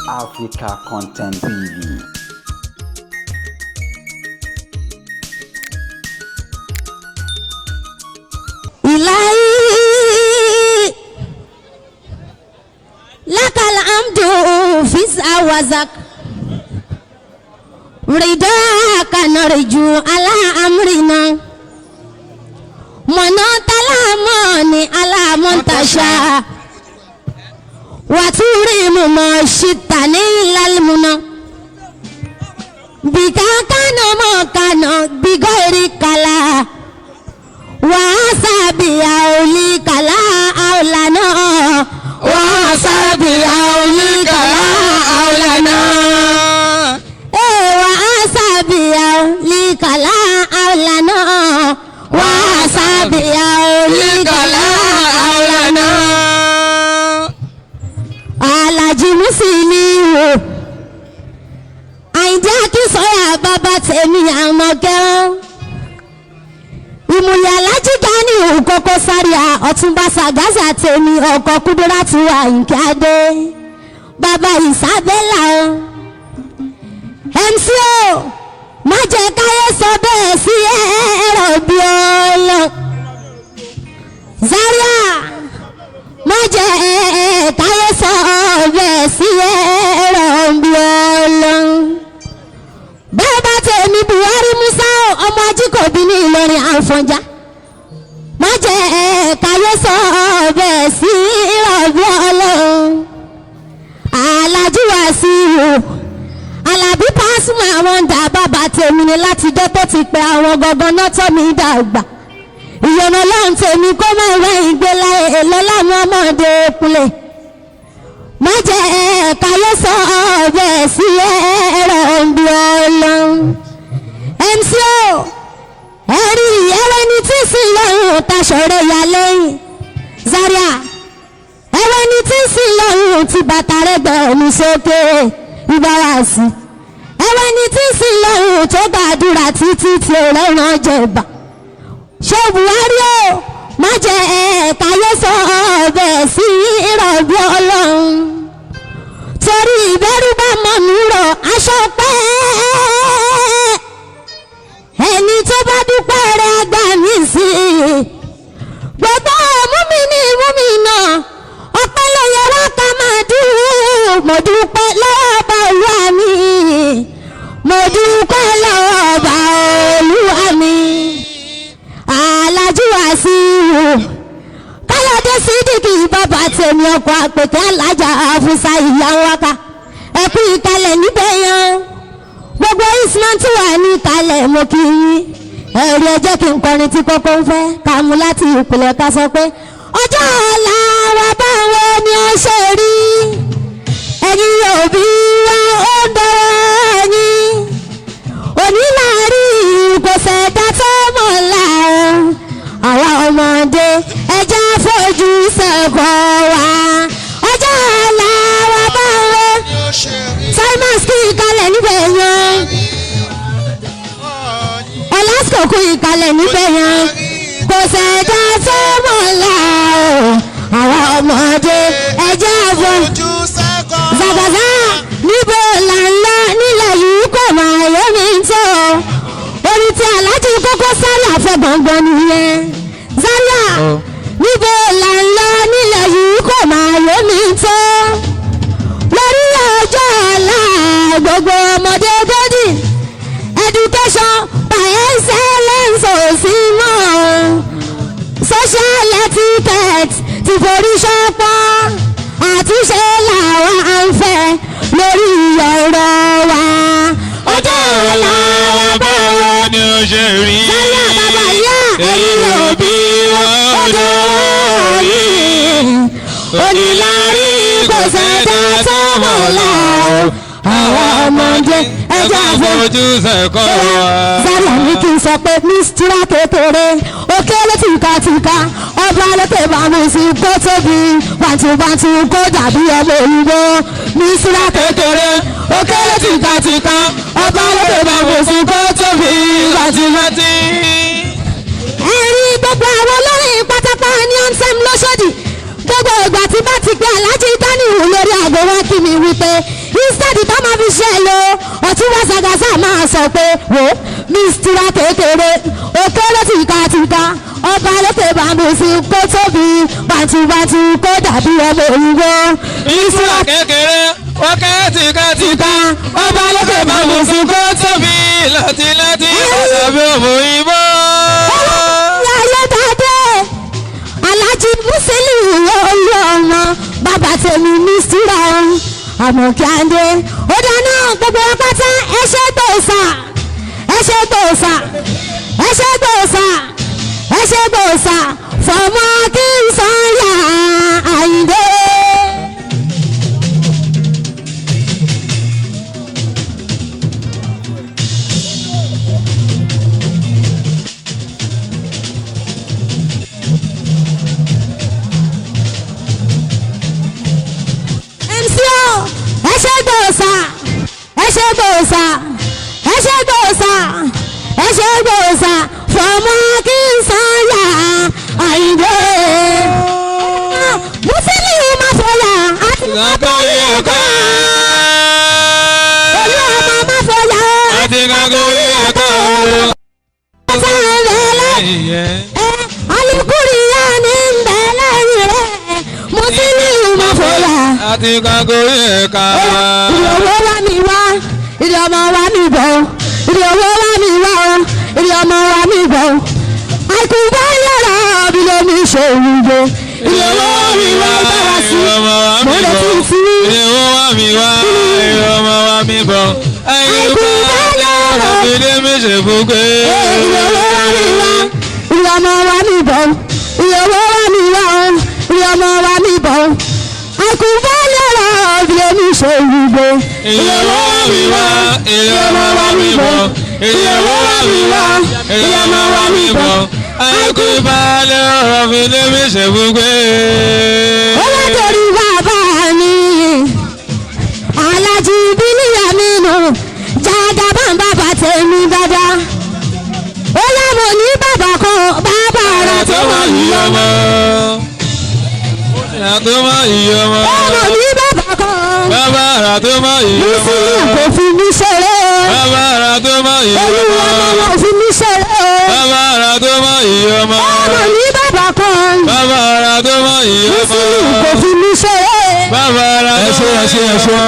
Africa Content TV. إلهي لك الحمد في وزك رضاك نرجو على أمرنا منعت الأمان على من تشاء وتريم ما شئت نيل المنى بك كان ما كان بغير كلا وحسبي أوليك لا أولنا وحسبي أوليك لا أولنا وحسبي أوليك لا أولنا وحسبي أوليك لا أولنا Alhaji Musiliu Àyìndé Akínsọ́yà bàbá tèmi àmọ̀kẹ́ ìmùlẹ̀ alájí Gani Koko Zaria ọ̀túnba Sàgázà tèmi ọkọ̀ Kúdúrátù Àyìnkẹ́ Adé bàbá Isabella o MC o má jẹ́ káyé sọ bẹ́ẹ̀ sí ẹ̀rọ bí ọlọ́ Zaria má jẹ́ káyé sọ bẹ́ẹ̀ sí ẹ̀rọ bí ọlọ́ bàbá tèmi Buhari Musa ọmọ Ajíkòbí ní Ìlọrin Àfọ̀njá má jẹ́ káyé sọ bẹ́ẹ̀ sí ìrọ̀bí ọlọ́run Alhaji Wasiu Alábí Pasuma àwọn dà bàbá tèmi ni látijọ́ tó ti pẹ́ àwọn gangan náà tọ́ mi dàgbà ìyọ̀nà ọlọ́run tèmi kó má wá ìgbé láyé lọ́lá mi ọmọdé kulẹ̀ má jẹ́ káyé sọ bẹ́ẹ̀ sí ẹ̀rọ bí ọlọ́run MC o ẹ̀rí ẹ̀rọ ni tí sì lọ́rùn taṣọ rẹ̀ yà lẹ́yìn Zaria ẹ̀rọ ni tí sì lọ́rùn ti bàtà rẹ̀ gbẹ̀mí sókè ìbára sí ẹ̀rọ ni tí sì lọ́rùn tó gbàdúrà títí tí ò rẹ́ràn jẹ̀bà ṣé Buhari o má jẹ́ káyé sọ bẹ́ẹ̀ sí ìrọ̀bí ọlọ́run torí ìbẹ̀rù bá mọ̀ mí rọ̀ aṣọ pẹ́ ẹni tó bá dúpẹ́ rẹ̀ àgbà mí sí i gbogbo múmi ní múmi náà ọpẹ́ ló yẹ wá ká máa dùn mo dúpẹ́ lọ́wọ́ ọba olúwa mi mo dúpẹ́ lọ́wọ́ ọba olúwa mi Alhaji Wasiu Káyọ̀dé Sídìkì bàbá tèmi ọkọ̀ àpèkẹ́ alájà àfúsá ìyá wákà ẹkú ìkàlẹ̀ níbẹ̀ yẹn gbogbo isman tí wà ní ìkàlẹ̀ mo kì í yín ẹ̀rí ẹ jẹ́ kí n kọrin tí kókó ń fẹ́ ká mú láti ìpìlẹ̀ ká sọ pé ọjọ́ ọ̀la wa báwo ni ó ṣe rí ẹ̀yin òbí wa ó dọ̀wọ́ ẹ̀yin onílàárí kò sẹ̀dá tó mọ̀ la àwa ọmọdé ẹja fojú sẹ́kọ̀ọ́ wa ọjọ́ ọ̀la wa báwo Simon kú ìkàlẹ̀ níbẹ̀ yẹn Ọlásìkò kú ìkàlẹ̀ níbẹ̀ yẹn kò sẹ̀dá tó mọ̀ la àwa ọmọdé ẹja fojú zàgàzà níbo là ń lọ nílẹ̀ yìí kò máa yọ mí tó orí tí Alhaji Koko Zaria fẹ́ gbọ̀ngbọ̀n nìyẹn Zaria níbo là ń lọ nílẹ̀ yìí kò máa yọ mí tó lórí ọjọ́ ọ̀la gbogbo ọmọdé gbòdì education by excellence ò sí mọ́ social etiquette ti forí ṣọpọ́ àtúnṣe làwọn à ń fẹ́ lórí ọ̀rọ̀ wa ọjọ́ ọ̀la wa báwo ni ó ṣe rí Zaria bàbá ìyá ẹ̀yin òbí ọjọ́ yìí onílárí kò sẹ́dá tó mọ̀ la àwọn ọmọdé ẹjọ́ àfọ. fojú sẹ́kọ̀ọ́ wa. Zaria ní kí n sọ pé mistura kékeré òkèlè tìkatìka ọba lókè bá mi sí kó tóbi bàtúbàtú kó dàbí ọmọ òyìnbó mistura kékeré òkèlè tìkatìka ọba lókè bá mi sí kó tóbi bàtúbàtú. Ẹ̀rí gbogbo àwọn olórin pátápátá ní ansem lọ́sọ̀dì gbogbo ìgbà tí bá ti pé Alhaji Gani lórí àgọ́ wá kí mi wípé Instead tó máa fi ṣe lò, Ọ̀túnba Ṣàgàṣà máa sọ pé wò mistura kékeré òkèrè tìkatìka, ọba lókè bàmùsì kó tóbi bàtúbàtú kó dàbí ọmọ òyìnbó. Ìtura kékeré wákàtí tìkatìka, ọba lókè bàmùsì kó tóbi látiláti kó dàbí ọmọ òyìnbó. Láyé dáadé, Alájí Musiliu olú ọmọ bàbá tèmi mistura àmọ̀kíándé, ó dáná gbogbo apáta. Ẹ ṣe gbòòsà, ẹ ṣe gbòòsà, ẹ ṣe gbòòsà, ẹ ṣe gbòòsà fọmọ kí n sọyà Àyìndé. MC o, ẹ ṣe gbòòsà, ẹ ṣe gbòòsà, ẹ ṣe gbòòsà, ẹ ṣe gbòòsà fọmọ kí n sọyà Àyìndé. Musiliu má fọyà àti Ìgbàgbọ́ ẹ̀kọ́. Olú ọmọ má fọyà o. Àti ìgbàgbọ́ ẹ̀kọ́. Sáà alukuri ya ni ń bẹ lẹ́yìn rẹ̀, Musiliu má fọyà. Àti ìgbàgbọ́ ẹ̀kọ́. Ìyàwó wa mi wá, ìrì ọmọ wa mi bọ̀, ìyàwó wa mi wá o, ìrì ọmọ wa mi bọ̀. Àìkú bá yàrá bí lómi ṣe òwúgbò. Ìyàwó mi wá bára sí. Mo lè fi sí. Ìyàwó wa mi wá, ìyàwó wa mi bọ̀. Àìkú bá yàrá bí lómi ṣe òwúgbò. Ìyàwó wa mi wá, ìrì ọmọ wa mi bọ̀. Ìyàwó wa mi wá o, ìrì ọmọ wa mi bọ̀. Àìkú bá yàrá bí lómi ṣe òwúgbò. Ìyàwó wa mi wá, ìyàwó wa mi bọ̀. Ìyàwó wa mi wá, ìyàwó wa mi bọ̀. Àìkú bá yàrá bí lómi ṣe òwúgbò. Ó wá torí bàbá mi, Alájí Bílíà nínú Jagaban, bàbá tèmi dáadáa. Ó yá, mo ní bàbá kan, bàbá ara tó mọ̀ yìí ọmọ. Ìyá tó mọ̀ yìí ọmọ. Ó mo ní bàbá kan. Bàbá ara tó mọ̀ yìí ọmọ. Musiliu kò fi mí ṣeré o. Bàbá ara tó mọ̀ yìí Olúwa ọmọ. ọmọ wọn fi mí ṣeré o. Bàbá ara tó mọ̀ yìí ọmọ. Ó mo ní bàbá kan. Bàbá ara tó mọ̀ yìí ọmọ. Musiliu kò fi mí ṣeré. Bàbá ara tó mọ̀ yìí ọmọ.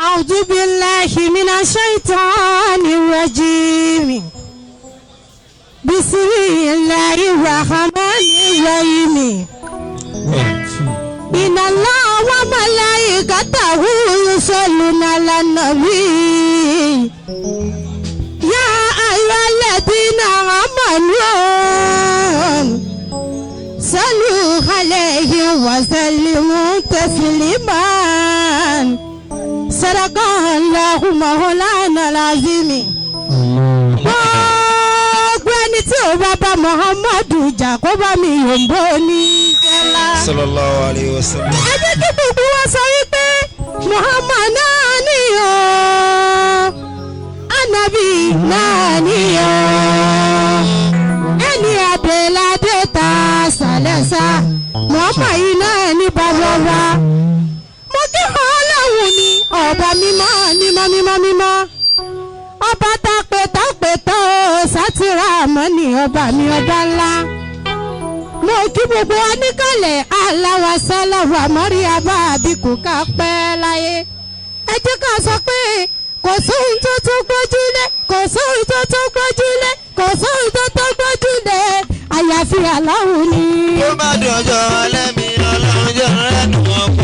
أعوذ بالله من الشيطان الرجيم. بسم الله الرحمن الرحيم. إن الله وملائكته يصلون على النبي. يا أيها الذين آمنوا صلوا عليه وسلموا تسليما. صدق الله مولانا العظيم. Gbogbo ẹni tí ò bá bá Muhammadu jà, kó bá mi yòǹbó ní jẹ́lá. Sallallahu alayhi wa sallam. Ẹ jẹ́ kí gbogbo wa sọ wípé Muhammad náà ni o, Anabi náà ni o, ẹni àdèládé ta sàlẹ̀sà, Muhammad yìí náà ní bàbá wa. Mo kí Ọlọ́run ni ọba mímọ́ mímọ́ mímọ́ mímọ́, ọba tápẹ́ tápẹ́ tó sátìrà mọ́ ní ọba mi, ọba ńlá. Mo kí gbogbo wa níkàlẹ̀, aláwa sálàwà mọ́rí abá àbíkú ká pẹ́ láyé. Ẹ jẹ́ ká sọ pé kò sóhun tó tó gbójúlé, kò sóhun tó tó gbójúlé, kò sóhun tó tó gbójúlé, àyàfi Aláwo ni. Tó bá dọjọ́ alẹ́ mi, Ọlọ́run jẹ́ rẹ́nu ọpẹ́.